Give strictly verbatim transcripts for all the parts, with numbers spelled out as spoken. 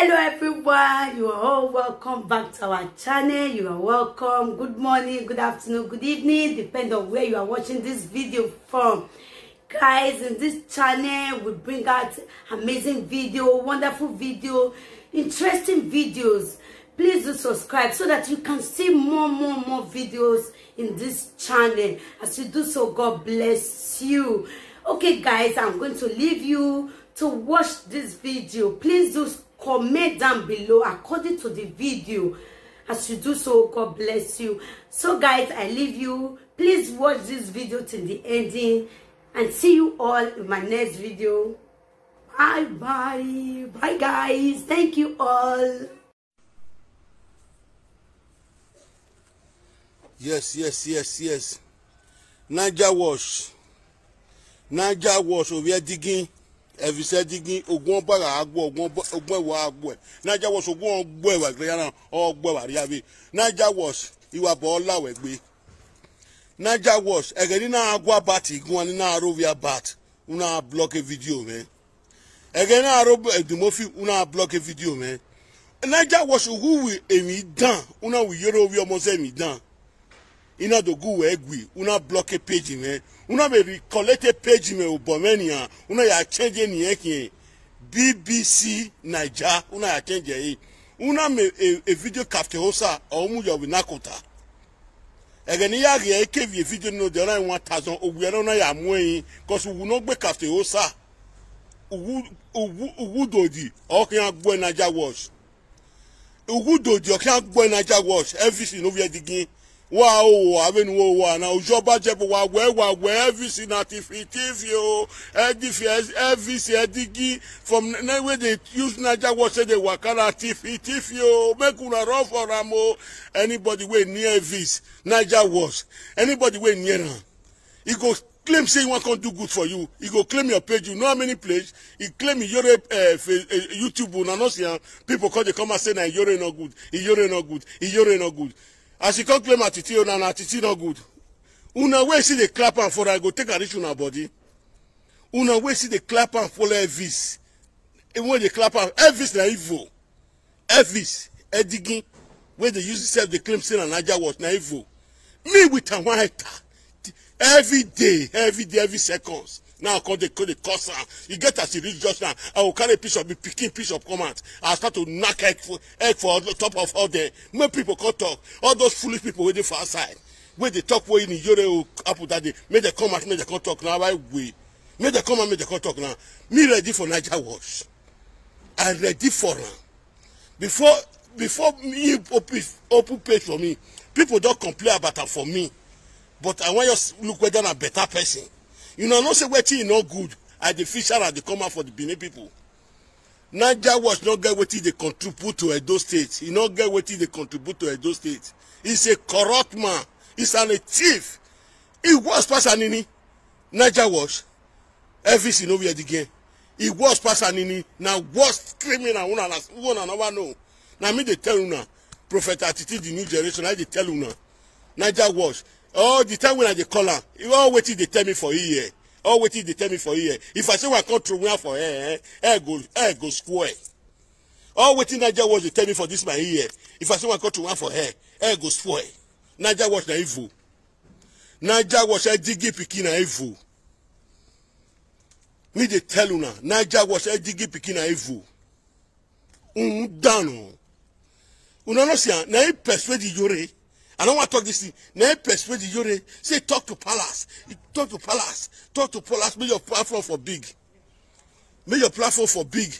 Hello everyone, you are all welcome back to our channel. You are welcome. Good morning, good afternoon, good evening, depend on where you are watching this video from. Guys, in this channel we bring out amazing video, wonderful video, interesting videos. Please do subscribe so that you can see more, more, more videos in this channel. As you do so, God bless you. Okay guys, I'm going to leave you to watch this video. Please do comment down below according to the video. As you do so, God bless you. So guys, I leave you. Please watch this video till the ending, and see you all in my next video. Bye bye. Bye guys. Thank you all. Yes, yes, yes, yes. Naija Wash. Naija Wash, Ovie Digin. Evise Digin, Ogun Obara Agbo, Ogun Obo- Ogun Ewa Agbo. Naija Wash, Ogun Ogbo Ewa Greyana, Ogbo Ewa Riave. Naija Wash, Iwa Bola Wegbe. Naija Wash, Egenina Agwa Bat, Iguanina Arovia Bat. Una block a video, man. Egenina Arob Edumofi, una block a video, man. Naija Wash, who will emi down? Una will yoro we almost emi down. Ina do gu we gwi, una block a page, man. Una may recollect a page, man, Ubomenia. Una ya change any ekin. B B C Naija, una ya change it. Una may a, a video kafte hosa, or mu yo vinakota. Egeni ya ge ke vi video no de na one thousand, o we na ya mu yin, cause we no gbe kafte hosa. Ugu ugu ugu dodi, o ke agbo Naija Wash. Ugu dodi, o ke agbo Naija Wash. Everything no we digin. Wa o, avenu o wa na ojo ba je bo wa we wa we, everything na tifi tifi o. Edifi, everything edigi from na wey dey use Naija Wash say dey waka na tifi tifi o. Make una run for am o. Anybody wey near this Naija Wash, anybody wey near am, e go claim say e wan come do good for you. E go claim your page. You know how many place e claim e Yore uh, YouTube? Una no see am. People come dey come and say na Yore no good, e Yore no good, e Yore no good. As e come claim Atiti o, na na Atiti no good. Una wey see dey clap am for am, I go take am reach una body. Una wey see dey clap am follow Elvis. Even wey dey clap am, Elvis na evil. Elvis Edigin wey dey use himself dey claim say na Naija Wash na evil. Me with am one hectare every day, every day, every seconds. Now I come dey come dey curse am. E get as e reach just now, I go carry piece of the pikin piece of come out. I start to knack egg for egg for top of all dem. Make people come talk. All those foolish people wey dey for outside, wey dey talk wey in Yore o happen that day, make dem come out, make dem come talk now. Why we? Make dem come out, make dem come talk now. Me ready for Naija Wash. I ready for am. Before before me open open page for me, people don complain about am for me. But I wan just look whether na better person. You know, know say wetin e no good, I dey fish out, I dey come out for the Benin people. Naija Wash no get wetin dey contribute to Edo State. E no get wetin dey contribute to Edo State. He's a corrupt man. He's an a thief. He was pass Anini. Naija Wash. Everything no wear the game. He was pass Anini. Na worst criminal. Una na una never know. Na me dey tell una. Prophet Atiti, the new generation, I dey tell una. Naija Wash. All the time when I dey call am, e all wetin dey tell me for here. All wetin dey tell me for here. If I say one come throw one for here, eh, eh go eh go square. All wetin Naija Wash dey tell me for this my here. If I say one come throw one for here, eh go spoil. Naija Wash na evil. Naija Wash Edigi pikin na evil. Me dey tell una, Naija Wash Edigi pikin na evil. Unu down o. Una no see am, na him persuade the Yore. I no wan talk this thing. Na him persuade the Yore. Say talk to palace. He talk to palace. Talk to palace. Make your platform for big. Make your platform for big.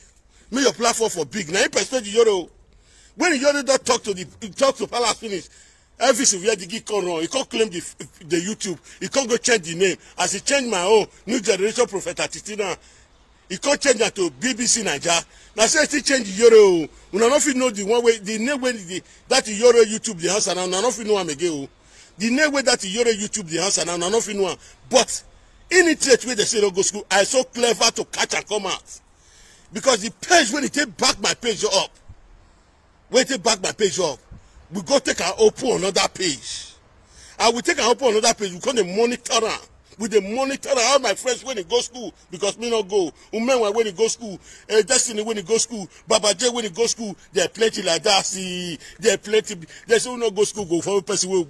Make your platform for big. Na him persuade the Yore o. When the Yore don talk to the he talk to palace finish, Elvis Ovie Digin come run. He come claim the the YouTube. He come go change the name. As he change my own, new generation prophet Atiti now. He come change am to B B C Naija. Na so he still change the Yore o. Una no fit know the one wey the name wey the that Yore YouTube dey answer now. Una no fit know am again o. The name wey that Yore YouTube dey answer now. Una no fit know am. But any threat wey dey say no go school, I so clever to catch and come out. Because the page wey dey take back my page up, wey take back my page up, we go take and open another page. And we take and open another page, we come dey monitor am. We dey monitor how my friends wey dey go school, because me no go. Umenwa wey dey go school, eh, Destiny wey dey go school, Baba J wey dey go school, there plenty like that. See, there plenty. There's who no go school go follow person wey,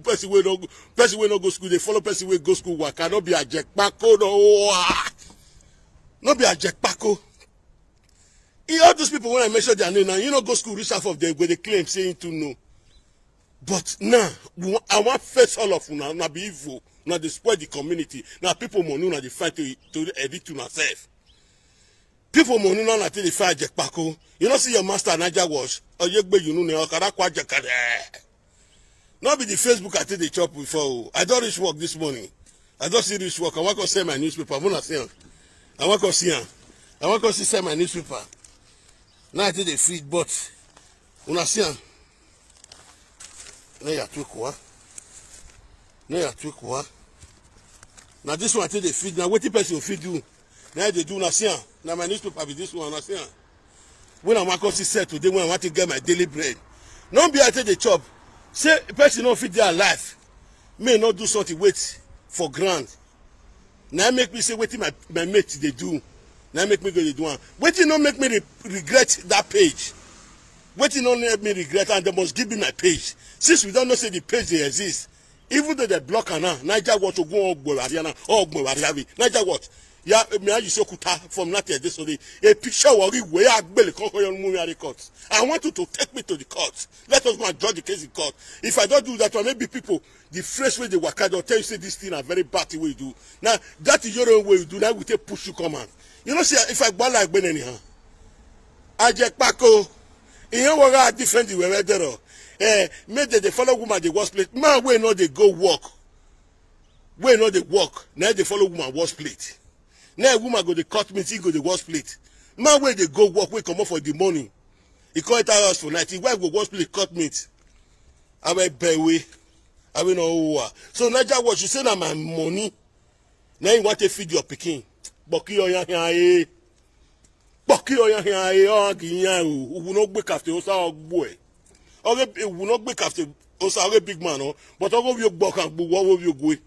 person wey no go, person wey no go school. They follow person wey go school. Waka no be ajekpako no. Ah. No be ajekpako. E, all those people when I mention their name now, you know, go school, reach half of them, where they claim saying to know. But now, we wa- I want face all of una, una be evil, una dey spoil the community. Now people money una dey fight to, to edit to myself. People money now na take dey fight Jack Pako. You know, see your master Niger Wash, or you gbe you know, or Karakwa Jakade. Not be the Facebook I take dey chop before. Oh. I don't reach work this morning. I don't see reach work. I want to sell my newspaper. I want to see am. I want to see am. I want to see sell my newspaper. Now I take dey feed, but una see am. Now you are too cool. Now you are too cool. Now this one I take dey feed. Now wetin person go fit do? Now they do una see am. Now my newspaper be this one. Una see am. When I want to see set today, when I want to get my daily bread, no be I take dey chop. Say person no fit dey alive. May not do something wait for grant. Now make me say wetin my, my mate dey do. Now make me go dey do am. Wetin no make me re- regret that page. Wetin no make me regret, and they must give me my page. Since we don't know say the page dey exist, even though they block am now, Niger Watch go on Ogbo Ariana, Ogbo Ariavi. Niger Watch. Yeah, me and you so kuta from that day so the a picture worry where I gbele koko yon move at the court. I want you to take me to the court. Let us go and judge the case in court. If I don't do that one, maybe people, the phrase where they work out, they'll tell you say this thing are very bad thing wey you do. Now that is your own way you do. Now we take push you come out. You know, see, if I go like Ben anyhow, I just pack oh. You know what I defend the way there. Eh, make they dey follow woman the worst place. Man, we know they go work. We know they work. Now they follow woman worst plate. Now woman go the cut meat, he go the worst plate. Man, where they go work, we come up for the money. He call it house for night. His wife go worst plate, cut meat. I will bear way. I will know who are. So Niger Watch, you say that my money. Now you want to feed your picking. Boki your yan yan eh. Boki your yan yan eh. Oh, gi yan o. Ugu no gbe kafte osa ogbo eh. Oge ugu no gbe kafte osa oge big man o. But ogo bi ogbo kan gbo wo bi ogwe.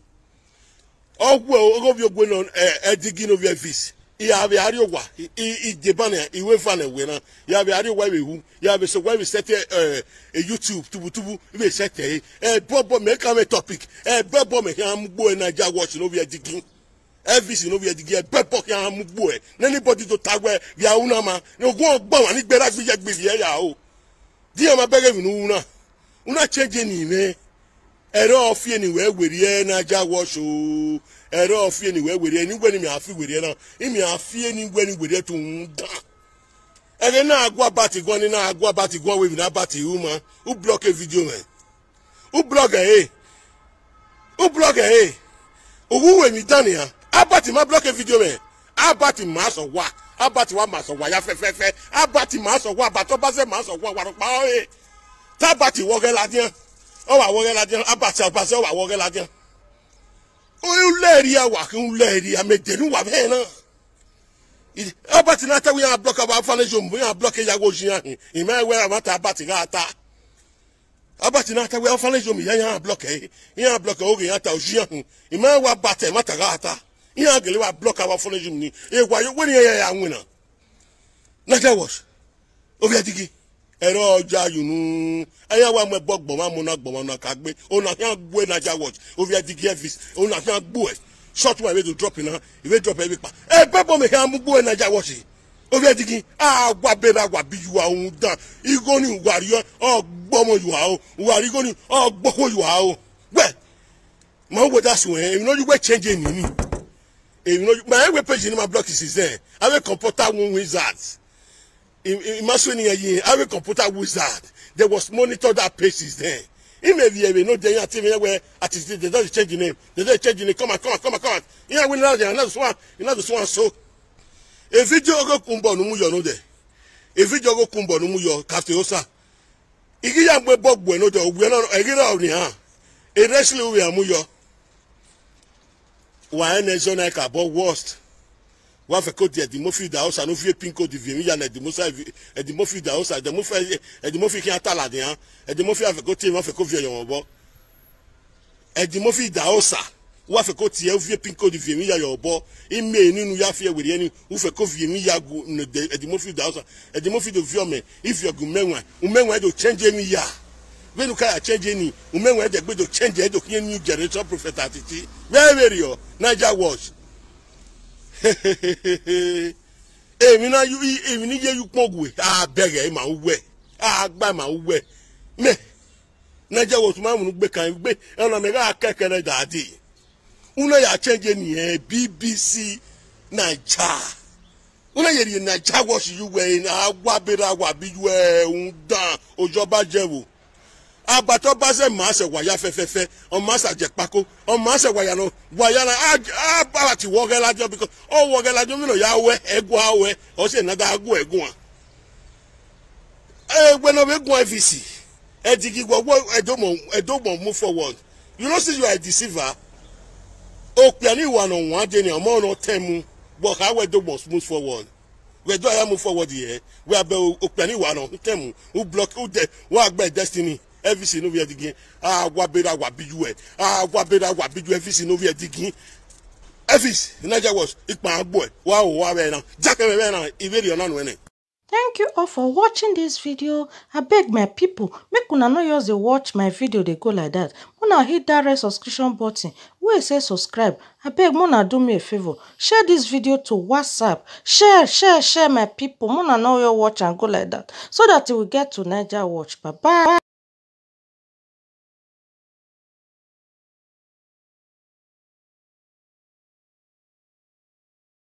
Ogwe ogo bi ogwe no eh edigi no bi evis. I have a rio wa. I I de ban e we fan e we na. Ya be ari wa we hu. Ya be so wa we set eh a YouTube tubu tubu we set eh. Eh bobo me ka me topic. Eh bobo me ya mu gbo e Niger Watch no bi edigi. Everything no be the girl, but but ya mu boy. Anybody to tag where we are una ma. No go on bow and it better be ya be ya o. Dear my beg of una. Una change any way. Ero of anywhere we are Niger Watch o. Ero of anywhere we are anywhere me afi we are now. Imi afi anywhere we are to unda. And then now I go about it, go and now I go about it, go away with that about it, woman. Who block a video man? Who block eh? Who block eh? Who when we done here? Abati ma block a video man. Abati ma so wa. Abati wa ma so wa ya fe fe fe. Abati ma so wa. Bato ba se ma so wa wa ro pa eh. Tabati wo ge la dian. O wa wo ge la dian. Abati abati o wa wo ge la dian. O u le ri a wa ki u le ri a me de nu wa be na. Abati na ta we a block aba fale jom we a block ya go jin ahin. Ime we a mata abati ga ta. Abati na ta we a fale jom ya ya block e. Ya block o ge ya ta o jin ahin. Ime wa bate mata ga ta. Ya gele wa block aba fale jom ni. E wa yo we ni ya ya wina. Na ka was. Obi adigi. Ero oja yunu. Aya wa mo gbogbo ma mo na gbogbo na ka gbe. O na yan gbe na ja watch. Obi adigi evis. O na yan gbo e. Short one we do drop na. We drop e pa. E bebo me ya mu gbo e na ja watch. Obi adigi. Ah, gwa be na gwa bi you are un dan. Igo ni wari o. O gbomo you are o. Wari go ni. O gboko you are o. Well, my what that's when you know you were changing me. You know my way page in my block is there. I will computer one wizard. In my swimming a year, I will computer wizard. There was monitor that page is there. He may be a no day at him where at his they don't change the name. They don't change the name. Come on, come on, come on, come on. Yeah, we know there another one, another one. So a video go kumbo no mu yo no there. A video go kumbo no mu yo kafte osa. Igi ya mgbe bọgbu eno de ogbu eno egi na oni ha. Eresli uwe amuyo. Wa ene zona ka bo worst. Wa fe ko de di mo fi da osa no fi pin ko di vi mi ya le di mo sa vi e di mo fi da osa de mo fe e di mo fi ki atala de ha. E di mo fi afe ko ti mo fe ko vi yo bo. E di mo fi da osa. Wa fe ko tie uvie pin code vie mi ya yo bo. Ime ninu ya fie were ni. U fe ko vie mi ya gu no de edimofi da osa. Edimofi do vie me. If you gu menwa, u menwa do change ni ya. Venu ka ya change ni. U menwa de gbe do change, e do kien new generation prophet atiti. Where were you? Niger Watch. Emi na yu, emi ni ye yu pon gwe. Ah, beg e ma uwe. Ah, gba ma uwe. Me. Niger Watch ma mu gbe kan gbe. E na me ga kekere dadi. Una ya change ni e B B C Naija. Una ye ye Niger Watch you we na wa bera wa bi you e un dan ojoba jewo. Agba to ba se ma se waya fefefe, o ma sa je pako, o ma se waya no, waya na a, a ba ti wo ge lajo because o wo ge lajo mi no ya we, e gwa we, o se na da gu e gwa. E gbe no be gu F C. E digi gwa wo e do mo, e do mo move forward. You know say you are a deceiver. O pe ni wa no wa de ni o mo no temu. But how we do mo move forward. We do ya move forward here. We are be o pe ni wa no temu. U block u de. Wa gbe destiny. F C no we digi. Ah, wa bera wa bi you e. Ah, wa bera wa bi you F C no we digi. F C Niger Watch ipa agbo e. Wa o wa we na. Jake me we na. Iwe ri ona no ene. Thank you all for watching this video. I beg my people, make una no just dey watch my video dey go like that. Una hit that red subscription button wey say subscribe. I beg, una do me a favor. Share this video to WhatsApp. Share, share, share, my people. Una no just watch and go like that. So that we get to Niger Watch. Bye bye.